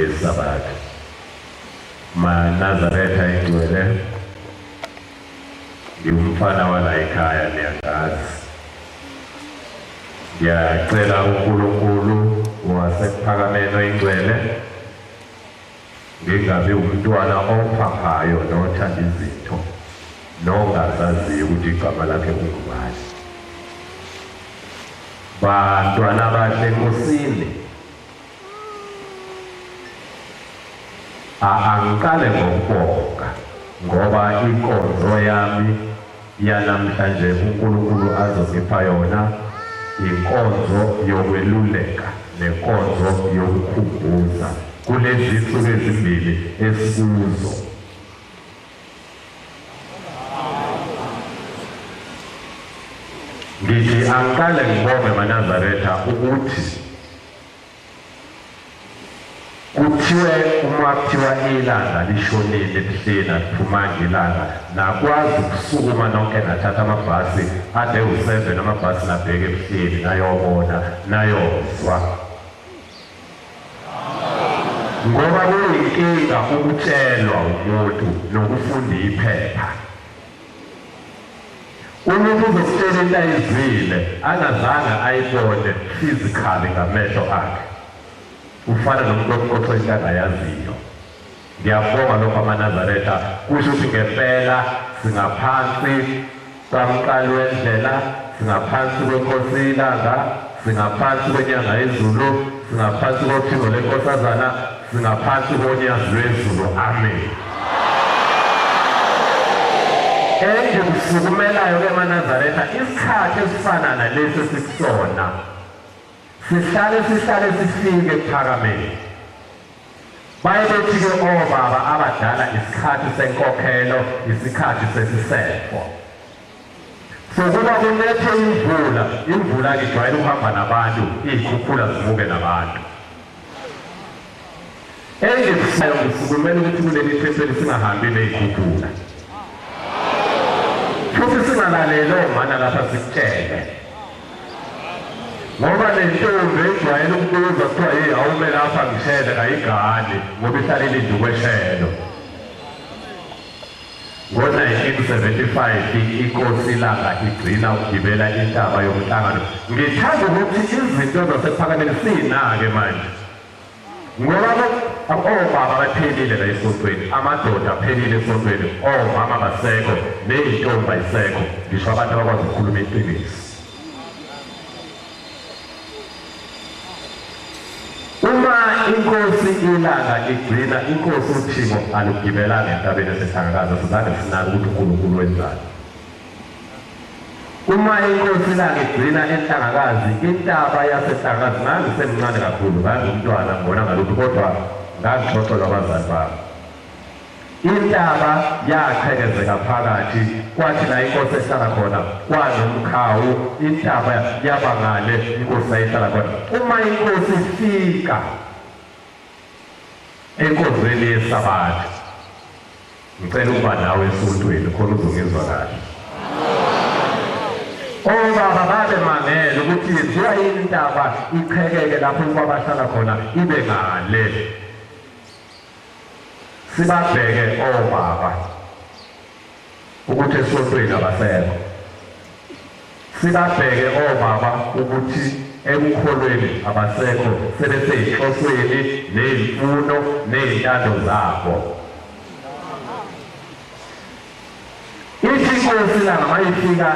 Isabatha. MaNazaretha ingcwele, ngiwumfana wala ekhaya niyangazi. Ngiyacela uNkulunkulu wasekuphakameni oyingcwele ngingabi umntwana ophaphayo nothanda izinto nongazaziyo ukuthi igama lakhe ungubani. Bantwana abahle eNkosini, Angiqale ngokubonga ngoba inkonzo yami yanamhlanje uNkulunkulu azongipha yona inkonzo yokweluleka nenkonzo yokukhumbuza kulezi nsuku ezimbili esikuzo. Ngithi angiqale ngibonge maNazaretha ukuthi Kuthiwe uma kuthiwa ilanga lishonile ebuhleni aliphumanga ilanga nakwazi ukusukuma nonke nathatha amabhasi ade u-seven amabhasi nabheka ebuhleni nayobona nayozwa ngoba kuyinkinga ukutshelwa umuntu nokufunda iphepha. Umuntu uzokutshela into ayizwile angazange ayibone physically ngamehlo akhe. Ufana nomuntu okuxoxa into angayaziyo. Ngiyakubonga lokho amaNazaretha kusho ukuthi ngempela singaphansi kwamqali wendlela, singaphansi kwenkosi ilanga, singaphansi kwenyanga yezulu, singaphansi kothingo lenkosazana, Singaphansi konyazi lwezulu. Amen. Engikusukumelayo ke maNazaretha isikhathi esifana nalesi esikusona sihlale sihlale sifike ekuphakameni. Baye bethi-ke obaba abadala isikhathi senkokhelo, isikhathi sesisefo. Sokuba kunethe imvula, imvula ijwayele ukuhamba nabantu, iy'khukhula zimuke nabantu. Engikufisayo ngisukumela ukuthi kuleli thempeli singahambi ney'khukhula. Futhi singalaleli omana lapha sikutshele. Ngoba le ntombi ejwayele ukubuza kuthiwa hey awume lapha ngishele kayigani ngoba ihlale ilinde ukweshelwa. Ngo-1975 iNkosi iLanga igcina ukugibela intaba yomhlangano. Ngithanda ukuthi izinto zasePhakameni siyinake manje. Ngoba obaba baphelile la esontweni, amadoda aphelile esontweni, omama basekho, ney'ntombi ayisekho, ngisho abantu abakwazi ukukhuluma iqiniso. Uma inkosi ilanga igcina inkosi uthingo alugibelanga entabeni esehlangakazi asizange sinake ukuthi uNkulunkulu wenzani. Uma inkosi ilanga igcina enhlangakazi intaba yasehlangakazi ngangisemncane kakhulu ngangumntwana ngibona ngalutho kodwa ngangixoxelwa abazali bami. Intaba yaqhekezeka phakathi, kwathi la inkosi ehlala khona kwanomkhawu, intaba yaba ngale inkosi ayihlala khona. Uma inkosi ifika enkonzweni yeSabatha, ngicela ukuba nawe esontweni khona uzongizwa kahle. Obaba babemangele ukuthi yenziwa yini intaba iqhekeke lapho ubaba ahlala khona ibe ngale. Sibabheke obaba ukuthi esontweni abasekho. Sibabheke obaba ukuthi ekukholweni abasekho sebeseyinhlosweni ney'mfuno ney'ntando zabo. Ithi inkosi ilanga mayifika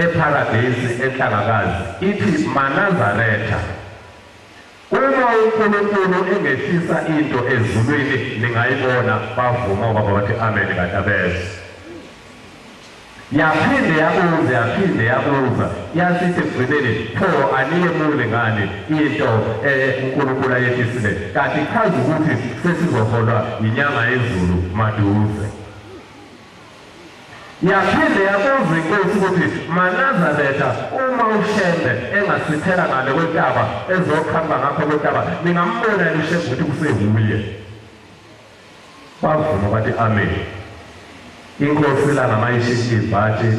ePharadesi eNhlangakazi ithi maNazaretha Uma uNkulunkulu engehlisa into ezulwini ningayibona bavuma obaba bathi amen kanti abezwa. Yaphinde yabuza yaphinde yabuza yasithi ekugcineni pho aniyemuli ngani into eh, uNkulunkulu ayehlisile kanti ichaza ukuthi sesizoholwa yinyanga yezulu maduze. Yaphinde yabuza inkosi ukuthi maNazaretha uma uShembe engasithela ngale kwentaba ezoqhamuka ngapha kwentaba ningambona yini uShembe ukuthi kusewuye. Bavuma bathi amen. Inkosi ilanga mayishintsha ibhatshi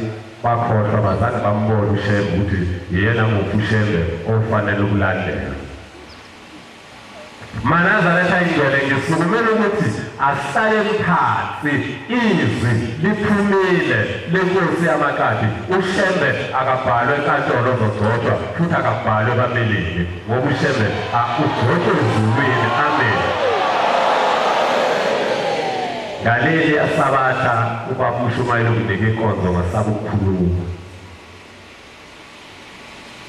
bakhohlwa bazange bambone uShembe ukuthi yena muphi uShembe ofanele ukulandelwa. MaNazaretha ingcwele ngisukumela ukuthi asihlale phansi izwi liphumile lenkosi yamakati uShembe akabhalwe enkantolo ozogcotshwa futhi akabhalwe bameleli ngoba uShembe ugcotshwe ezulwini. Amen. Ngaleli yasabatha ubaba uMshumayeli unginike inkonzo ngasaba ukukhuluma.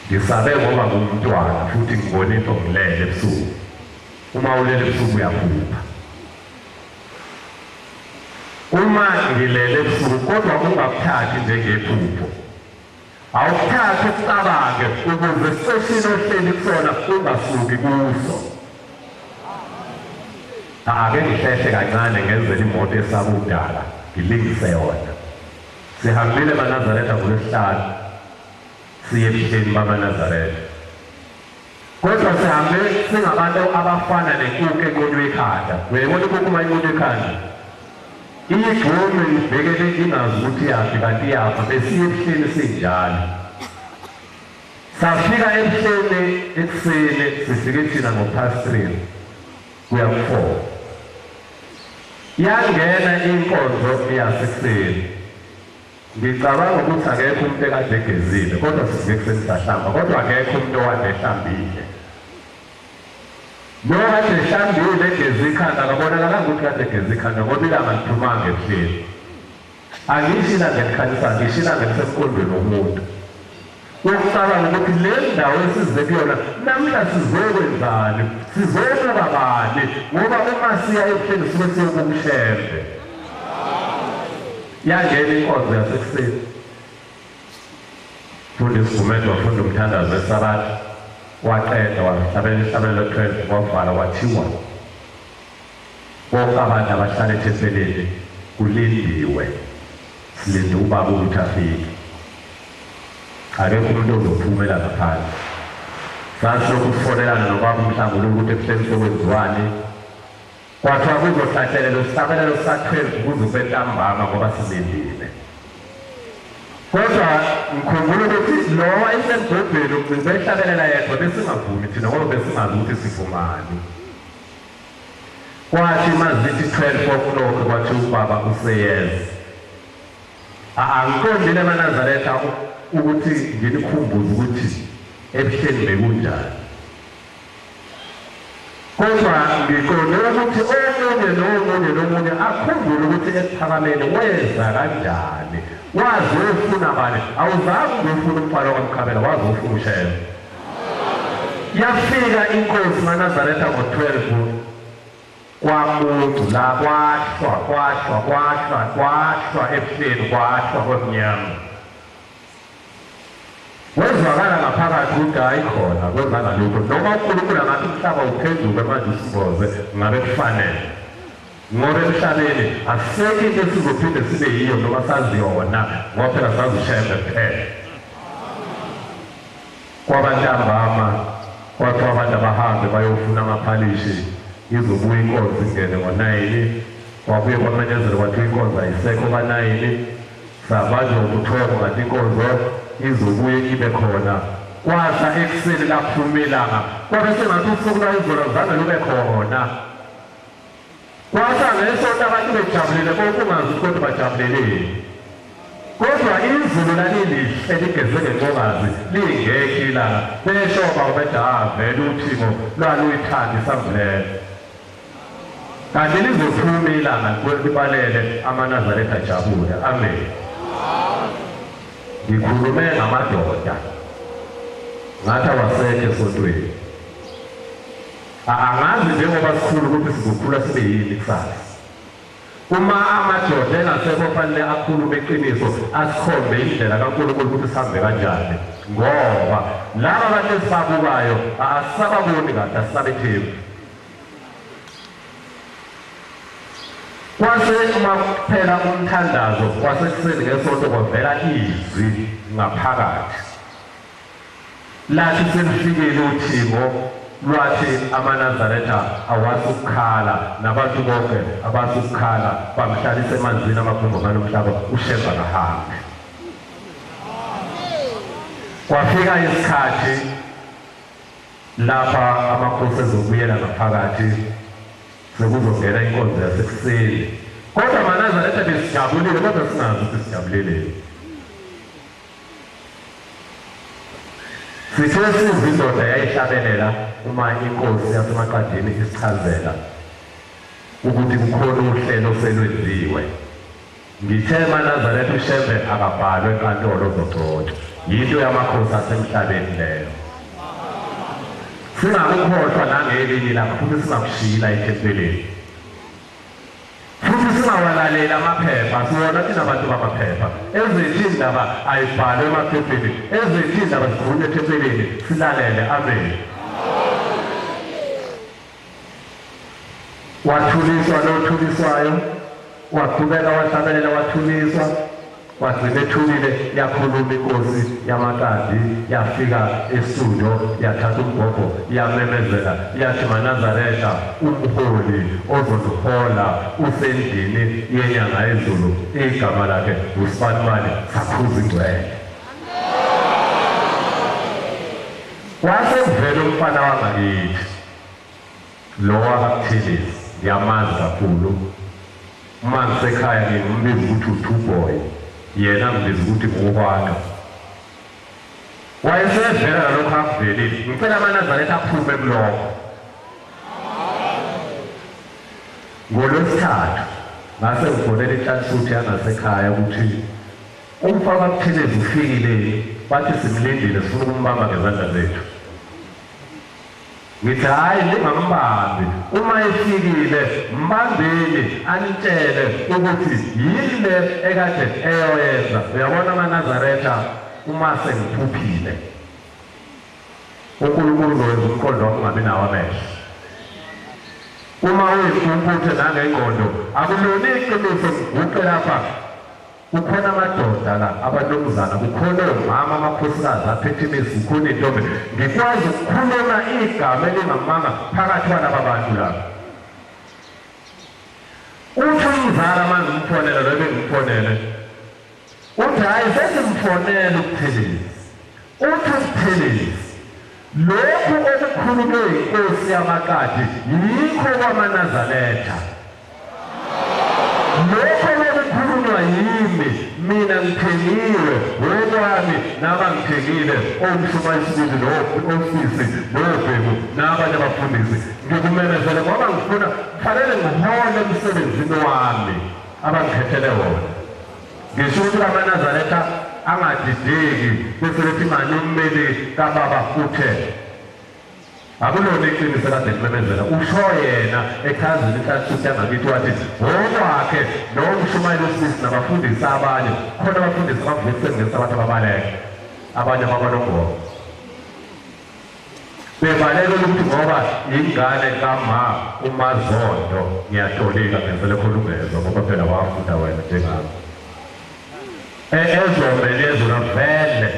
Ngisabe ngoba ngumntwana futhi ngibone into ngilele ebusuku. Uma ulele ebusuku uyaphupha. Uma ngilele ebusuku kodwa ungakuthathi njengephupho. Awukuthathi ucabange ukuze sesini ohleli kusona ungasuki kuso. Ake ngihlehle kancane ngenzele imoto esabudala ngilingise yona. Sihambile emaNazaretha ngoLwesihlanu siye ebuhleni bamaNazaretha. Kodwa sihambe singabantu abafana nenkukhu enqunywe ikhanda. Uyayibona inkukhu uma inqunywe ikhanda? Iyigxume ibhekele ingazi ukuthi iyaphi kanti iyafa. Besiye ebuhleni sinjalo. Safika ebuhleni ekuseni sifike thina ngo-past 3 kuya ku-4. Yangena inkonzo yasekuseni. Ngicabanga ukuthi akekho umuntu ekade egezile kodwa sifike ekuseni sahlamba kodwa akekho umuntu owade ehlambile. Lo kade ehlambile egeze ikhanda akabonakalanga ukuthi kade egeze ikhanda ngoba ilanga liphumanga ebuhleni. Angisho ilanga elikhanyisayo, ngisho ilanga elisemqondweni womuntu. Ukucabanga ukuthi le ndawo esize kuyona namhla sizokwenzani, sizobuka bani, ngoba uma siya ebuhleni suke siyobuka uShembe. Yangena inkonzo yasekuseni. Funda isigumede, wafunda umthandazo weSabatha, waqeda wahlabela ihlabelelo 12, wavala kwathiwa Bonke abantu abahlala ethempelini kulindiwe, silinde ubaba ukuthi afike. Akekho umuntu ozophumela ngaphandle. Sasilokhu sifonelana nobaba uMhlangululo ukuthi ebuhleni sokwenziwani. Kwathiwa kuzohlatshelelwa isihlabelelo sa-12 kuze kube ntambama ngoba silindile. Kodwa ngikhumbula ukuthi lo wayesemgubheni ugcina ehlabelela yedwa besingavumi thina ngoba besingazi ukuthi sivumani. Kwathi mazithi 12 o'clock kwathi ubaba useyeza. Angiqondile emaNazaretha ukuthi nginikhumbuze ukuthi ebuhleni bekunjani. Kodwa ngiqonde ukuthi omunye nomunye nomunye akhumbule ukuthi ekuphakameni weza kanjani. Wazi ufuna bani? Awuzange uzofuna umfana kwaMkhabela, wazi ufuna uShembe. Yafika inkosi maNazaretha ngo-12 kwamuntu la kwahlwa kwahlwa kwahlwa kwahlwa ebuhleni kwahlwa kwemnyama. Kwezwakala ngaphakathi ukuthi hayi khona kwenzanga lutho noma uNkulunkulu angathi umhlaba uphenduke manje usimboze ngabe kufanele ngoba emhlabeni asekho into esizophinde sibe yiyo noma sazi yona ngoba phela sazi uShembe kuphela. Kwabantambama kwathiwa abantu abahambe bayofuna amaphalishi izobuya inkonzo ingene ngonayini. Kwabuye kwamenyezelwa kwathiwa inkonzo ayisekho kanayini. Sabanjwa ubuthongo ngathi inkonzo izobuye ibe khona. Kwasa ekuseni laphuma ilanga kwabe sengathi usuku lwayizolo aluzange lube khona. Kwasa ngesonto abantu bejabulile konke ungazi ukuthi kodwa bajabuleleni. Kodwa izulu lalilihle ligeze ngencokazi lingekho ilanga besho baba bethi ha vele uthingo lwaluyithanda isambulela. Kanti lizophuma ilanga libalele amaNazaretha ajabule. Amen. Ngikhulume ngamadoda ngathi awasekho esontweni. Angazi njengoba sikhula ukuthi sizokhula sibe yini kusasa. Uma amadoda engasekho kufanele akhulume iqiniso asikhombe indlela kaNkulunkulu ukuthi sihambe kanjani ngoba laba abantu esibabukayo asisababoni kahle asisabethembi. Kwase uma kuphela umthandazo kwasekuseni ngesonto kwavela izwi ngaphakathi. Lathi selifikile uthingo lwathi amaNazaretha awasukukhala nabantu bonke abasukukhala bamhlalisa emanzini amagumbi amane omhlaba uShembe akahambi. Kwafika isikhathi. Lapha amakhosi ezobuyela ngaphakathi sekuzongena inkonzo yasekuseni. Kodwa maNazaretha besijabulile kodwa singazi ukuthi sijabuleleni. Sithe sizwa indoda yayihlabelela uma inkosi yaseMaqadini isichazela ukuthi kukhona uhlelo oselwenziwe. Ngithe emaNazaretha uShembe akabhalwe enkantolo ozogcotshwa. Yinto yamakhosi asemhlabeni leyo. Singakukhohlwa nangelinye ilanga futhi singakushiyi la ethempelini. Futhi singawalaleli amaphepha, siwona thina bantu bamaphepha. Ezethu izindaba ayibhalwe emaphepheni, ezethu izindaba zikhulunywa ethempelini, silalele. Amen. Wathuliswa nothuliswayo, waqhubeka wahlabelela wathuliswa, wagcina ethulile, yakhuluma inkosi yamakadi, yafika estudio, yathatha umbhobho, yamemezela, yathi maNazaretha, umholi ozonihola usendlini yenyanga yezulu, igama lakhe uSibanibani, sakhuza ingcwele. Kwase kuvela umfana wangakithi Lo wakaButhelezi ngiyamazi kakhulu. Uma ngisekhaya ngimbiza ukuthi u-two boy, yena ngibiza ukuthi nguhwanqa. Wayesevela nalokhu akuvelile. Ngicela amaNazaretha aphume kulokho. NgoLwesithathu ngase ngifonela inhlansuthi yangasekhaya ukuthi umfana kaButhelezi ufikile, bathi simlindile sifuna ukumbamba ngezandla zethu. Ngithi hhayi ningambambi, uma efikile mbambeni anitshele ukuthi yini le ekade eyoyenza. Uyabona amaNazaretha uma sengiphuphile uNkulunkulu uzowenza umqondo wakho ungabi nawo amehlo. Uma uyimpumputhe nangengqondo akulona iqiniso ngiguqe lapha Kukhona amadoda la, abanomzana, kukhona omama, amakhosikazi aphethe imizi, kukhona iy'ntombi. Ngikwazi ukukhuluma igama elingamanga phakathi kwalaba bantu laba. Uthi umzala uma ngimfonela lo ebengimfonele, uthi hhayi sengimfonele uButhelezi. Uthi uButhelezi lokhu okukhulunywe yinkosi yamaqadi yikho kwamaNazaretha. Lokho lokukhulunywa yimi, mina ngithengiwe ngokwami nabangithengile omshumayisibili nosisi nobhemu nabanye abafundisi ngikumemezele ngoba ngifuna kufanele ngihole emsebenzini wami abangikhethele wona. Ngisho ukuthi amaNazaretha angadideki bese bethi ngani ummeli kababa uthe Akulona iqiniso kade limemezela usho yena echazela inhlanhla yangakithi wathi ngokwakhe nomshumayeli wesilisa nabafundisi abanye khona abafundisi abavuka ekuseni ngesabatha babaleke abanye ababalongoma bebaleka ukuthi ngoba ingane kama uMazondo ngiyatolika ngenzele khona ungezwa ngoba phela wafunda wena njengami ezomele ezona vele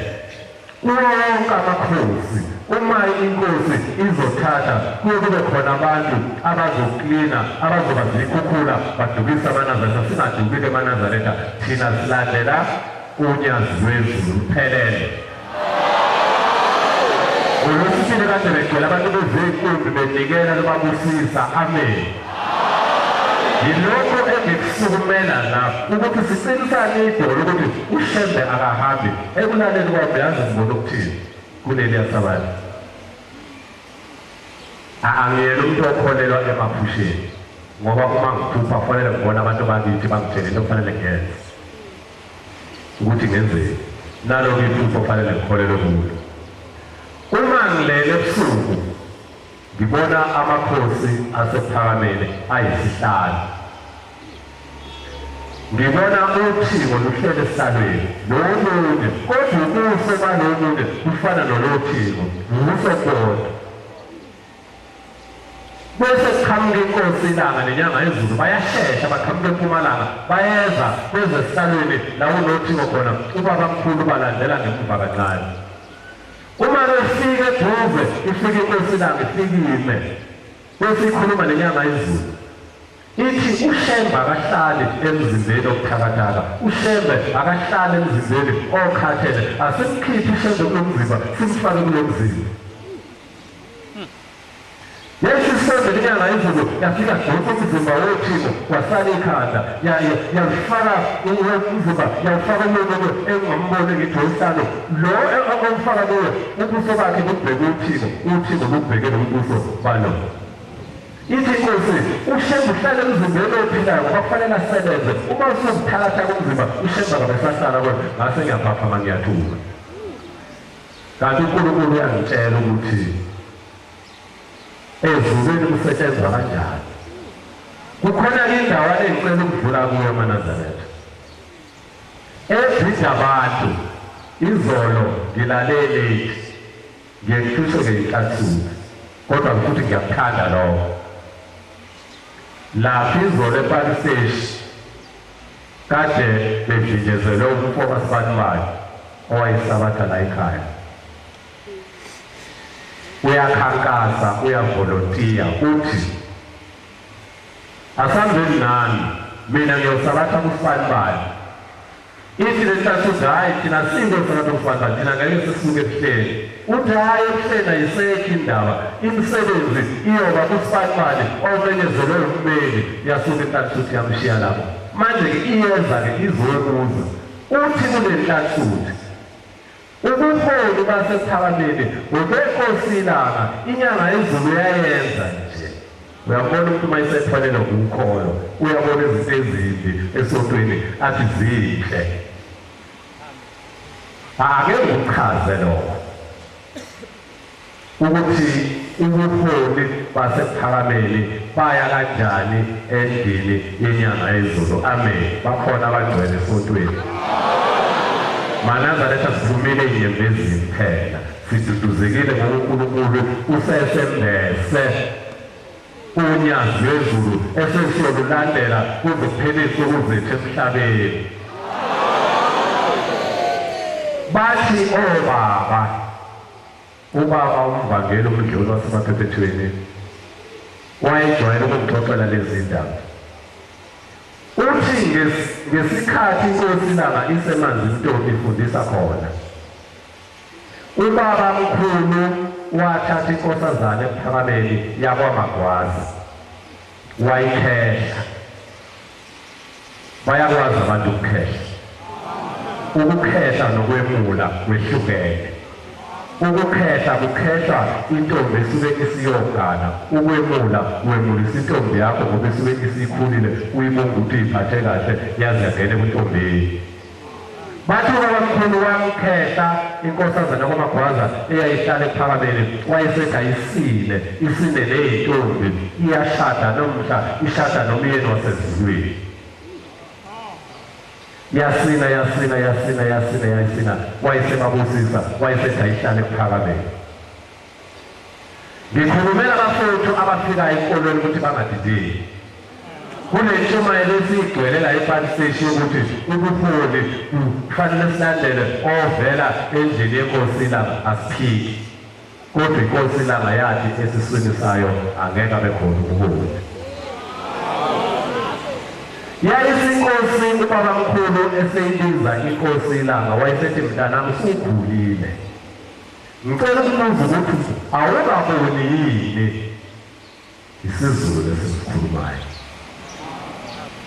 Kuwo wonke amakhosi, uma inkosi izothatha kuye kube khona abantu abazoklina, abazoba zikhukhula badukise amaNazaretha. Singaduki-ke emaNazaretha, thina silandela uNyazi lwezulu luphelele. NgoLwesibili kade begcwele abantu bezinkumbi benikela lobabusisa. Amen. Yilokho engikusukumela la ukuthi siqinisane idolo ukuthi uShembe akahambi Ekulaleni kwami yazi ngibona ukuthini kuleliya sabatha. Angiyena umuntu okholelwa emaphusheni ngoba uma ngiphupha kufanele ngibone abantu bakithi bangitshele into okufanele ngiyenze ukuthi ngenzeni. Naloko iphupho kufanele ngikholelwe kulo. Uma ngilele ebusuku ngibona amakhosi asephakamele ayisihlanu. Ngibona uthingo luhleli esihlalweni nomunye, kodwa ubuso balo munye bufana nolothingo, wuso kodwa. Bese kuqhamuka inkosi ilanga nenyanga yezulu, bayashesha baqhamuka empumalanga, bayeza beze esihlalweni la unothingo khona, ubaba mkhulu balandela ngemuva kancane. Uma befika eduze, ifike inkosi ilanga ifike ime, bese ikhuluma nenyanga yezulu. Ithi uShembe akahlali emzimbeni obuthakathaka, uShembe akahlali emzimbeni okhathele. Asimkhiphe uShembe kulo mzimba, simfake kulo mzimba. Isondele inyanga yezulu yafika donsa umzimba wothingo wasala ikhanda yalifaka umzimba yawufaka kulo engingamboni ngithi wesihlanu lo owufaka kuyo ubuso bakhe bubheke uthingo uthingo lubheke nobuso balo. Ithi inkosi uShembe uhlale emzimbeni ophilayo ngoba kufanele asebenze. Uma usuzithatha kumzimba uShembe akabe esahlala kodwa ngase ngiyaphaphama ngiyathuka. Kanti uNkulunkulu uyangitshela ukuthi ezulwini kusetshenzwa kanjani. Kukhona-ke indawana engicela ukudlula kuyo amaNazaretha. Ebhida abantu izolo ngilale late ngiye ngihlushwe ngeyinhlathulo kodwa futhi ngiyakuthanda lokho. Lapha izolo ePaki Steshi kade bevinjezelwe umfo kaSibanibani owayesabatha la ekhaya. Uyakhankasa, uyavolontiya, uthi asambeni nani, mina ngiyosabatha kuSibanibani. Ithi le nhlathuzi hhayi thina sinto sabantu kufanele thina ngeke sisuke ebuhleni. Uthi hhayi ebuhleni ayisekho indaba imisebenzi iyoba kusibanibani omenyezelwe ummeli yasuka inhlathuthi yamshiya lapho. Manje-ke iyeza-ke izobuza uthi kule nhlathuthi ubuholi basePhakameni ngobenkosi ilanga inyanga yezulu yayenza nje Uyabona umuntu uma esethwalelwa ngukholo uyabona izinto ezimbi esontweni athi zinhle. Ake ngikuchaze lokho ukuthi ubuholi basePhakameni baya kanjani endlini yenyanga yezulu. Amen. Bakhona abangcwele esontweni. MaNazaretha siphumile ey'nyembezini kuphela. Siduduzekile ngoba uNkulunkulu usesembese unyazi lwezulu esesiyolulandela kuze kuphele iy'nsuku zethu emhlabeni. Bathi obaba, ubaba umvangeli umdluli waseMaphephethweni wayejwayele ukungixoxela lezi ndaba. Uthi ngesikhathi inkosi iLanga iseManzimtoti ifundisa khona Ubaba mkhulu wathatha inkosazana ekuphakameni yakwaMagwaza wayikhehla. Bayakwazi abantu ukukhehla. Ukukhehla nokwemula kwehlukene. Ukukhehla kukhehlwa intombi esuke isiyogana, ukwemula wemulisa intombi yakho ngoba isuke isikhulile uyibonga ukuthi uyiphathe kahle yaze yangena ebuntombini. Bathi ubabamkhulu wamkhehla inkosazana kwaMagwaza eyayihlala ePhakameni wayesethi ayisile isine neyintombi iyashada nomhla ishada nomyeni wasezulwini. Yasina yasina yasina yasina yasina wayesebabusisa wayesethi ayihlale ePhakameni. Ngikhulumela abafowethu abafika enkolweni ukuthi bangadideki. Kunentshumayelo esigcwele la ePaki Steshi yokuthi ubuholi kufanele silandele ovela endlini yenkosi iLanga asiphiki. Kodwa inkosi iLanga yathi esiswini sayo angeke abe khona ubuholi. Yayisinkosi ubabamkhulu eseyibiza inkosi iLanga wayesethi mntanami usukhulile. Ngicela ukubuza ukuthi awukaboni yini isiZulu lesisikhulumayo.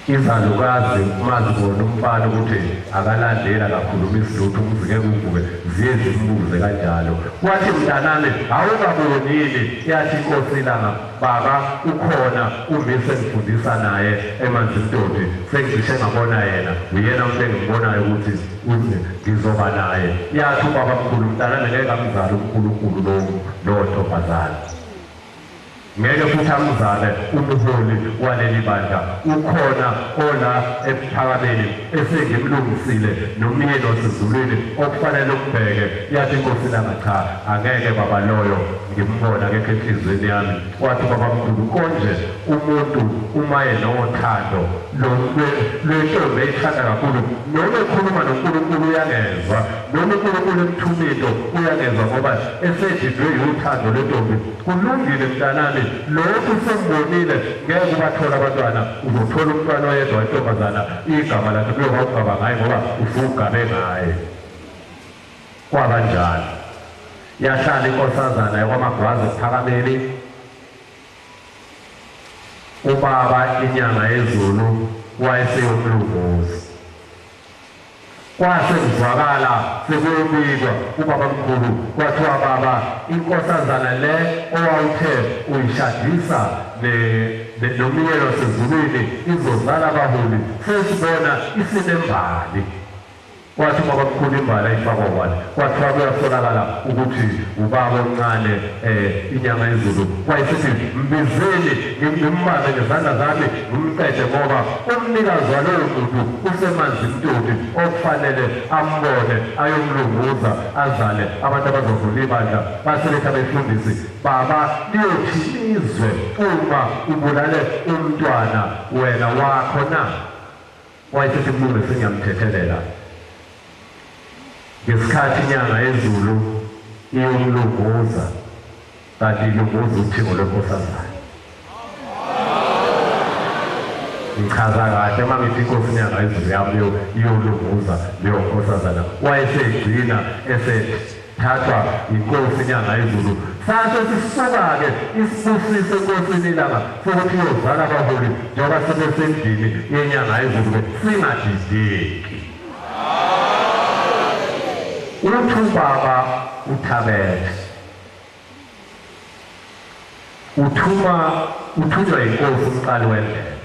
Izalukazi uma zibona umfana ukuthi akalandeli akakhulumi isilutho umuzi ngeke uvuke ziye zimbuze kanjalo. Wathi mntanami awukaboni yini yathi inkosi ilanga baba ukhona umise ngifundisa naye eManzimtoti sengicishe ngabona yena uyena umuntu engimbonayo ukuthi Uze ngizoba naye. Yathi ubaba mkhulu mntanami ngeke amzale uNkulunkulu lowo lowo ntombazane. Ngeke futhi amzale umholi waleli bandla. Ukhona ola ekuphakameni esengimlungisile nomyeni wasezulwini okufanele umbheke. Yathi inkosi ilanga cha angeke baba loyo ngimbona akekho enhliziyweni yami. Wathi ubaba mkhulu konje umuntu uma enothando lwentombi eyithanda kakhulu noma ekhuluma noNkulunkulu uyangezwa noma uNkulunkulu emthuma into uyangezwa ngoba esedidwe yuthando lwentombi. Kulungile mntanami lokhu sengibonile ngeke ubathole abantwana uzothola umntwana oyedwa wentombazana igama lakhe kuyoba ugaba ngaye ngoba usugabe ngaye. Kwabanjalo. Yahlala inkosazana yakwaMagwaza eKuphakameni. Ubaba inyanga yezulu wayeseyomlunguzi. Kwase kuzwakala sekuyobikwa ubabamkhulu kwathiwa baba inkosazana le owawuthe uyishadisa nomyeni wasezulwini izozala abaholi sesibona isinembali. Kwathi ubabamkhulu imbali ayifakwa kwani kwathiwa kuyasolakala ukuthi ubaba omncane um inyanga yezulu wayesithi mbizeni ngimbambe ngezandla zami ngimqede ngoba umnikazi waloyo muntu usemanzi mtoti okufanele ambone ayomlunguza azale abantu abazovula ibandla baseletha abefundisi baba liyothi lizwe uma ubulale umntwana wena wakho na Wayesethi kulunge sengiyamthethelela. Ngesikhathi inyanga yezulu iyomlunguza kanti ilunguza uthingo lwenkosazana. Ngichaza kahle uma ngithi inkosi inyanga yezulu yami iyolunguza leyo nkosazana. Wayesegcina esethathwa inkosi inyanga yezulu. Sase sisuka-ke isibusiso enkosini ilanga sokuthi iyozala abaholi njengoba sebesendlini yenyanga yezulu-ke singadideki. Uthi ubaba uThabethe uthuma uthunywa yinkosi umqali wendlela.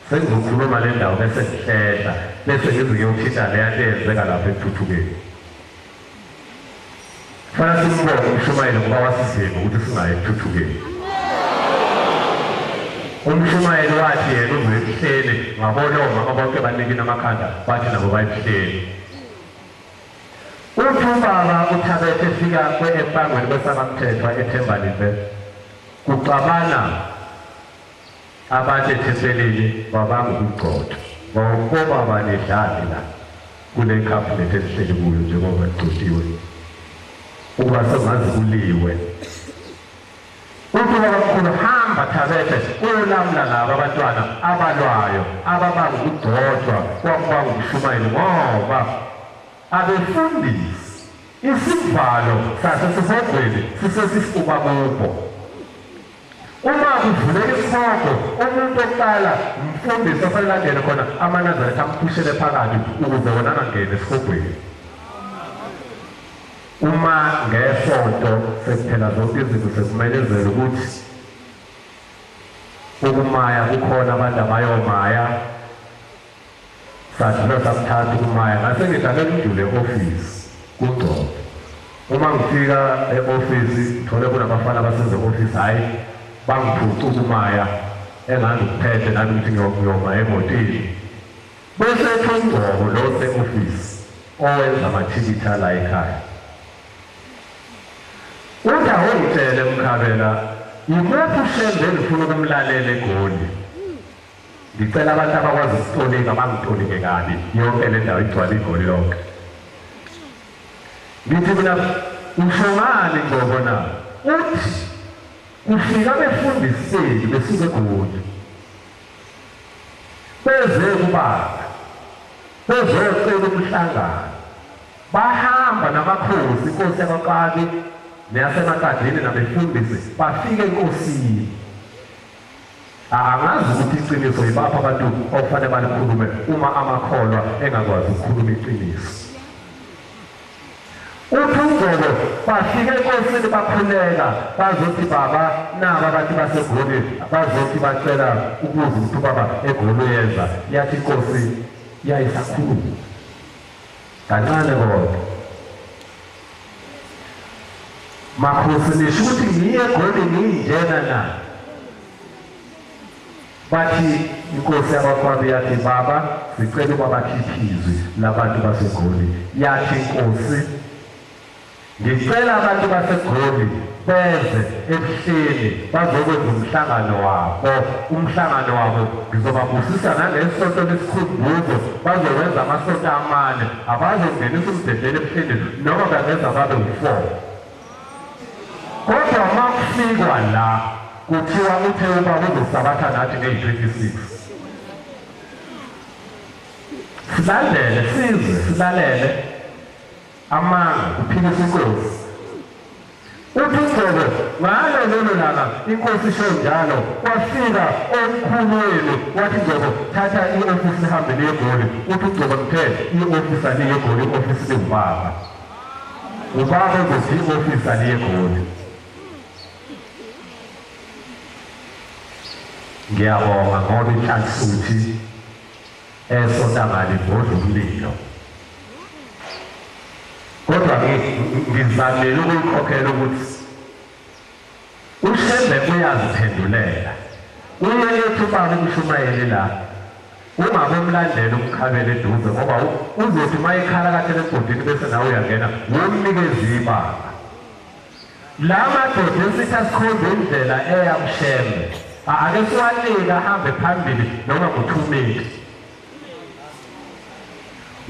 Sengizokhuluma le ndawo bese ngihlehla bese ngize ngiyothinta leya nto eyenzeka lapha ekuthuthukeni. Kufanele simbonge umshumayeli ngoba wasivimba ukuthi singayi ekuthuthukeni. Umshumayeli wathi yena uzoya ebuhleni, ngabona omama bonke banikina amakhanda bathi nabo baye ebuhleni. Uthi ubaba uThabethe efika empangweni kwesakamthethwa eThembalive kuxabana Abantu ethempelini babanga ukugxotshwa. Ngokobaba nidlani la kule cabinet esihleli kuyo njengoba igxotshiwe. Ukuba sengaze kuliwe. Uthi ubabamkhulu hamba Thabethe uyolamula laba abantwana abalwayo ababanga ukugxotshwa kwakubanga ukushumayela ngoba abefundisi isivalo sasesihogweni sisesifuba kubo. Uma kuvuleka isihogo, umuntu oqala umfundisi ofanele angene khona amaNazaretha amphushele phakathi ukuze wona angangeni esihogweni. Uma ngesonto sekuphela zonke izinto sekumenyezelwa ukuthi ukumaya kukhona abantu abayomaya Sadlula sakuthatha ukumaya ngase ngithi ake ngidlule e-ofisi kungcono. Uma ngifika e-ofisi ngithole kunabafana abasenze e-ofisi hhayi bangiphuca ukumaya engangikuphethe nami ukuthi ngiyoma emotini. Bese ethi uNgcobo lo ose-ofisi owenza amathikithi ala ekhaya. Uthi awungitshele Mkhabela yimuphi uShembe engifuna ukumlalela eGoli? Ngicela abantu abakwazi ukutolika bangitolike kabi yonke le ndawo igcwale igoli lonke. Ngithi mina usho ngani Ngcobo na? Uthi kufika abefundisi benu besuka eGoli beze kubaba bezocela umhlangano bahamba namakhosi inkosi yakwaQwabi neyaseMaqadini nabefundisi bafika enkosini Angazi ukuthi iqiniso yibaphi abantu okufanele balikhulume uma amakholwa engakwazi ukukhuluma iqiniso. Uthi uNgcobo bafika enkosini bakhuleka bazothi baba naba abantu baseGoli bazothi bacela ukuza ukuthi ubaba eGoli uyeza yathi inkosi yayisakhuluma kancane kodwa Makhosi nisho ukuthi ngiye eGoli nginjena na? Bathi inkosi yakwaQwabe yathi baba sicela uba bakhiphe izwi labantu baseGoli. Yathi inkosi ngicela abantu baseGoli beze ebuhleni bazokwenza umhlangano wabo. Umhlangano wabo ngizobabusisa nangesonto lesikhumbuzo bazowenza amasonto amane abazongenisa umdedela ebuhleni noma bangenza babe u-four. Kodwa uma kufikwa la kuthiwa uthe ubaba uzosabatha nathi ngeyi-26. Silandele sizwe silalele amanga kuphikisa inkosi. Uthi uNgcobo ngalo lelo langa inkosi isho njalo kwafika omkhulu wenu wathi Ngcobo thatha i-ofisi nihambe niye eGoli. Uthi uNgcobo ngithe i-ofisi aliye eGoli, i-ofisi liwubaba. Ubaba ozothi i-ofisi aliye eGoli. Ngiyabonga ngoba inhlansuthi esonta ngale ibhodla umlilo. Kodwa ngizamile ukuyikhokhela ukuthi uShembe uyaziphendulela. Uye ethi ubaba umshumayeli la ungabomlandela umkhabele eduze ngoba uzothi uma ekhala kathele emgodini bese nawe uyangena womnikeza ibanga. La madoda esithi asikhombe indlela eya kuShembe ake siwanike ahambe phambili noma nguthumile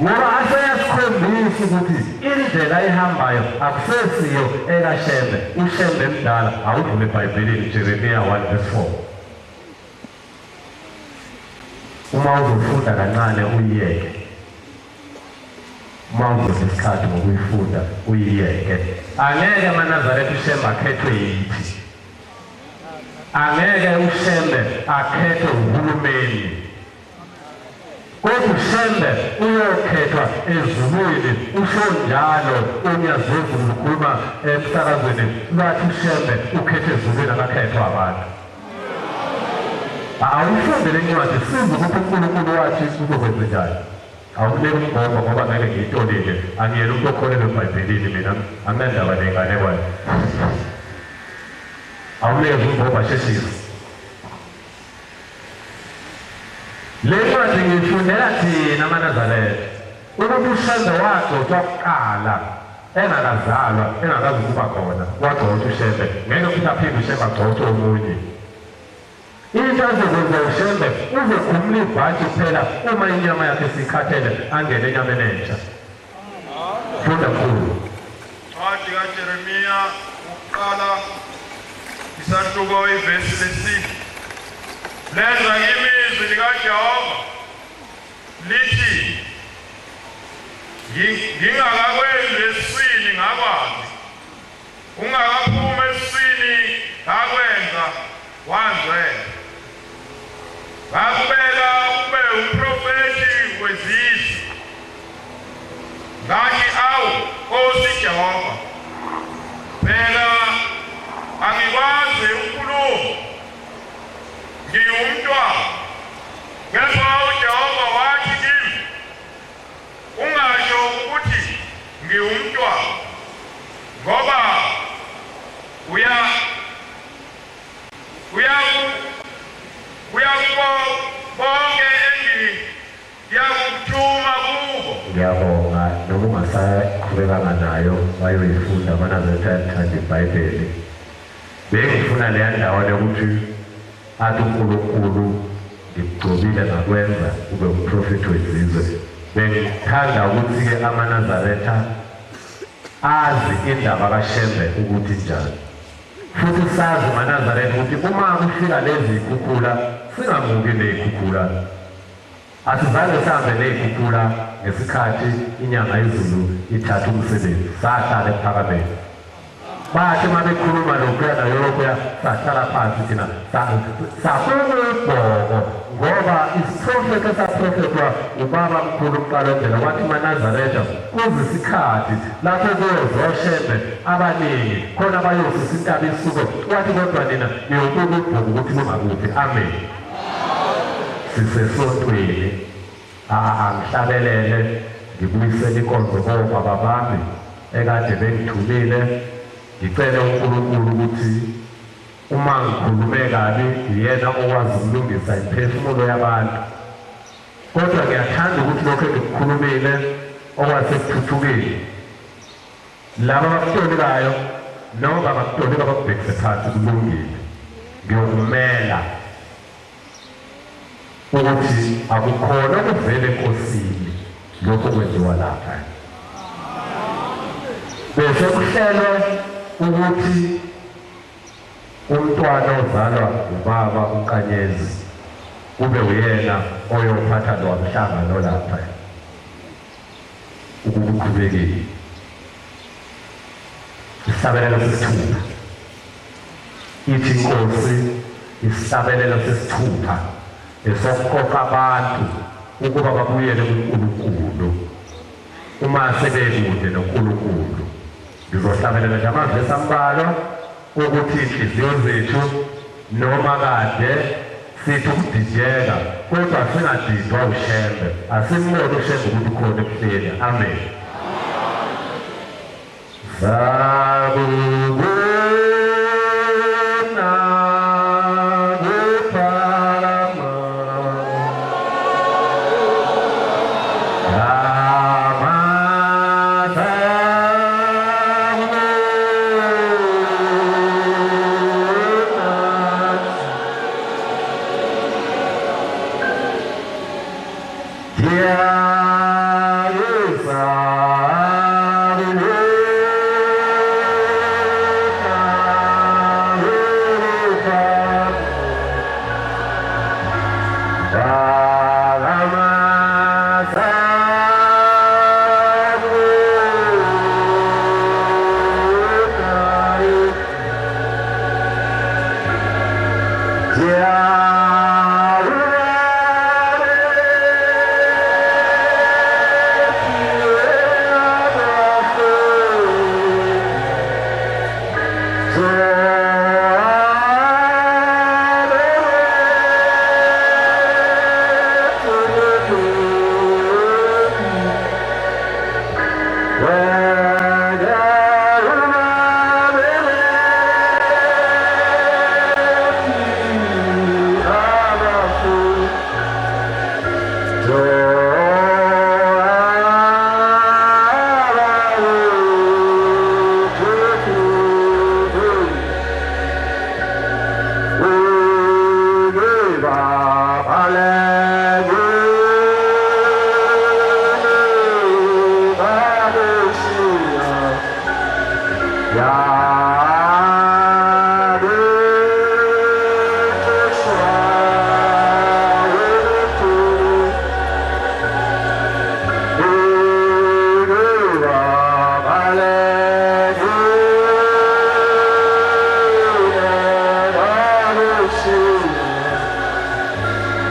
ngoba aseyasikhombisa ukuthi indlela ayihambayo akusesiyo ekaShembe. UShembe mdala awudlule eBhayibhelini, Jeremiya 1 verse 4. Uma uzofunda kancane uyiyeke, uma uzodla isikhathi ngokuyifunda uyiyeke. Angeke amaNazaretha uShembe akhethwe yithi, angeke uShembe akhethwe uhulumeni, kodwa uShembe uyokhethwa ezulwini. Usho njalo uNyazi lwezulu lukhuluma emsakazweni lwathi uShembe ukhethwe ezulwini, akakhethwa abantu. Awufunde le ncwadi siza ukuthi uNkulunkulu wathi uzokwenza njani. Awumniki umbhobho ngoba ngeke ngiyitolike. Angiyena umuntu okholelwa eBhayibhelini mina, anginandaba ney'nganekwane. Awumnikeze umbhobho asheshise. Le ncwadi ngiyifundela thina amaNazaretha ukuthi uShembe wagcotshwa kuqala engakazalwa engakazi ukuba khona wagcotshwa uShembe ngeke futhi aphinde uShembe agcotshwe omunye. Into azokwenza uShembe uzokhumula ibhantshi kuphela uma inyama yakhe isikhathele angene enyameni entsha. Funda mkhulu. Ncwadi kaJeremiya ukuqala isahluko ivesi lesine. Leza kimi izwi likaJehova lithi ngingakakwenzi esiswini ngakwazi, ungakaphumi esiswini ngakwenza wangcwela. Ngakubeka ube umprofethi wezizwe. Ngathi, Awu, Nkosi Jehova, bheka, angikwazi ukukhuluma, ngiwumntwana. Kepha uJehova wathi kimi, Ungasho ukuthi ngiwumntwana, ngoba uya uyaku uyakubo bonke engiyakukuthuma kubo. Ngiyabonga noma ungasaqhubekanga nayo wayoyifunda amaNazaretha ayalithanda iBhayibheli. Bengifuna leya ndawo lokuthi athi uNkulunkulu ngikugcobile ngakwenza ube umprofethi wezizwe. Bengithanda ukuthi-ke amaNazaretha azi indaba kaShembe ukuthi njani. Futhi sazi maNazaretha ukuthi uma kufika lezi zikhukhula singamuki nezikhukhula. Asizange sihambe nezikhukhula ngesikhathi inyanga yezulu ithatha umsebenzi, sahlala ekuphakameni. Bathi uma bekhuluma lokhuya nalokhuya sahlala phansi thina sabuka ubhoko ngoba isiprofetho esaprofethwa ubaba mkhulu uMqalondlela wathi maNazaretha kuze isikhathi lapho kuyozoshembe abaningi khona bayosisa intaba isuke wathi kodwa nina niyobuka ubhoko ukuthi lungakuphi. Amen. Sisesontweni angihlabelele ngibuyisele inkonzo kobaba bami ekade bengithumile ngicele uNkulunkulu ukuthi uma ngikhulume kabi uyena okwazi ukulungisa imiphefumulo yabantu kodwa ngiyathanda ukuthi lokho engikukhulumile okwasekuthuthukile laba abakutolikayo noma abakutolika bakubhekise phansi kulungile ngiyokumela ukuthi akukhona okuvela enkosini lokho kwenziwa lapha bese kuhlelwe ukuthi umntwana ozalwa ubaba uNkanyezi kube uyena oyophatha lo mhlangano lapha ukuba uqhubekile. Isihlabelelo sesithupha. Ithi inkosi isihlabelelo sesithupha esokuqoqa abantu ukuba babuyele kuNkulunkulu uma sebekude noNkulunkulu. Ngizohlabelela nje amavesi ambalwa ukuthi inhliziyo zethu noma kade sithi ukudideka kodwa singadidwa uShembe. Asimbone uShembe ukuthi ukhona ebuhleni. Amen. Sakubona kuphakama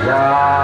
Yeah.